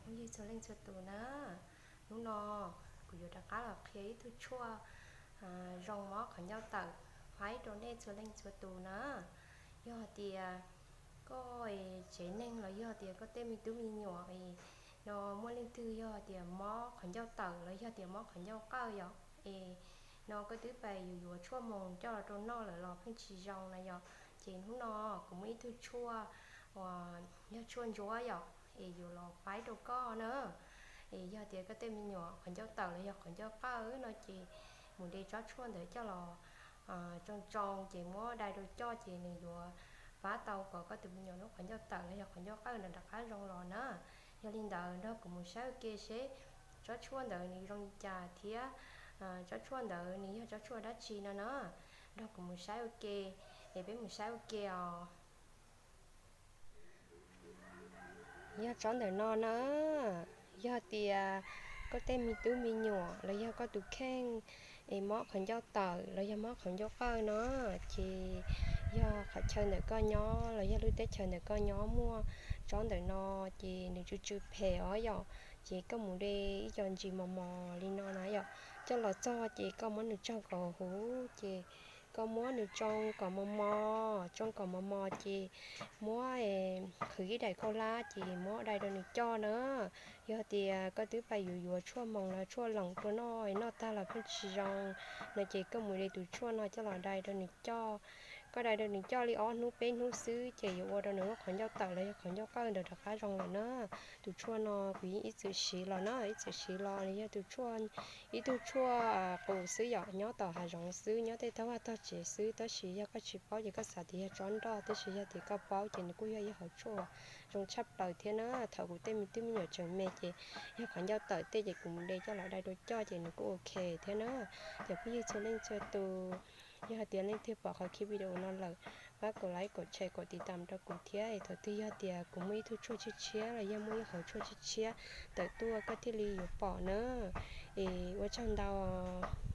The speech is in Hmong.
Ywg txhua leej txhua tus na, hnub no kuv yuav rov qab los qhia ib tug tshuaj zoo mob qhov ncauj tawm faib rau nej txhua leej txhua tus na. Yog tias koj tsev neeg los yog tias koj tej me tub me nyuam no muaj leej twg yog tias mob qhov ncauj tawm los yog tias mob qhov ncauj qawj yom, es no koj twb pais yuav yuav tshuaj moos coj los rau noj lawm los pheej tsis zoo na yom, ces hnub no kuv muaj ib tug tshuaj uas yog tshuaj ntsuab yom, es yuav los faib rau koj na. Es yog tias koj tej me nyuam qhov ncauj tawm los yog qhov ncauj qawj no ces mus de tsob tshuaj ntawd coj los tsoo tsoo ces muab dai rau coj ces nws yuav pab tau kom koj tus me nyuam lub qhov ncauj tawm los yog qhov ncauj qawj ntawd rov qab zoo los na. Yog li ntawd nrog kuv mus saib ua ke seb tsob tshuaj ntawd nws zoo li cas thiab tsob tshuaj ntawd nws yog tsob tshuaj dab tsi no na. Nrog kuv mus saib ua ke, es peb mus saib ua ke os. Yog tsob ntawm no na, yog tias koj tej me tub me nyuam los yog koj tus kheej es mob qhov ncauj tawm los yog mob qhov ncauj qawj no, ces yog qhov chaw ntawm koj nyob los yog lub teb chaws ntawm koj nyob muaj tsob ntawm no, ces nws tsw tsw phem os yom, ces koj mus de ib co ntsis mos mos li no na yom, coj los txog ces koj muab nws tsaug kom huv ces koj muab nws tsoo kom mos mos, tsoo kom mos mos ces muab qhwv ib daim khaub hlab ces muab dai rau nws coj na. Yog tias koj twb pais yuav yuav tshuaj moos los tshuaj loos rau noj, noj tag los pheej tsis zoo no ces koj mus de tus tshuaj no coj los dai rau nws coj. Koj dai rau nws coj li ob hnub peb hnub xwb ces yuav ua rau nws lub qhov ncauj tawm los yog qhov ncauj qawj ntawd rov qab zoo lawm na. Tus tshuaj no kuv yeej ib txwm siv los na, ib txwm siv los nws yog tus tshuaj, ib tug tshuaj qus xwb yom, nyob tom hav zoov xwb, nyob tej tog vaj tog tsev xwb, tab sis yog koj tsis paub ces koj xav tias yog tsob nroj, tab sis yog tias koj paub ces nws kuj yog ib hom tshuaj zoo tshaj plaws thiab na. Thaum kuv tej me tub me nyuam tseem me ces yog qhov ncauj tawm tej ces kuv mus de coj los dai rau coj ces nws kuj ok thiab na. Cov phooj ywg txhua leej txhua tus, yog hais tias leej twg pom qhov clip video no lawm, pab kom like, kom share, kom tiv tam rau kuv thiab es thaum twg yog tias kuv muaj ib tug tshuaj tshiab tshiab los yog muaj ib hom tshuaj tshiab tshiab tawm tuaj koj thiaj li yuav pom na. Es ua tsaug ntau os.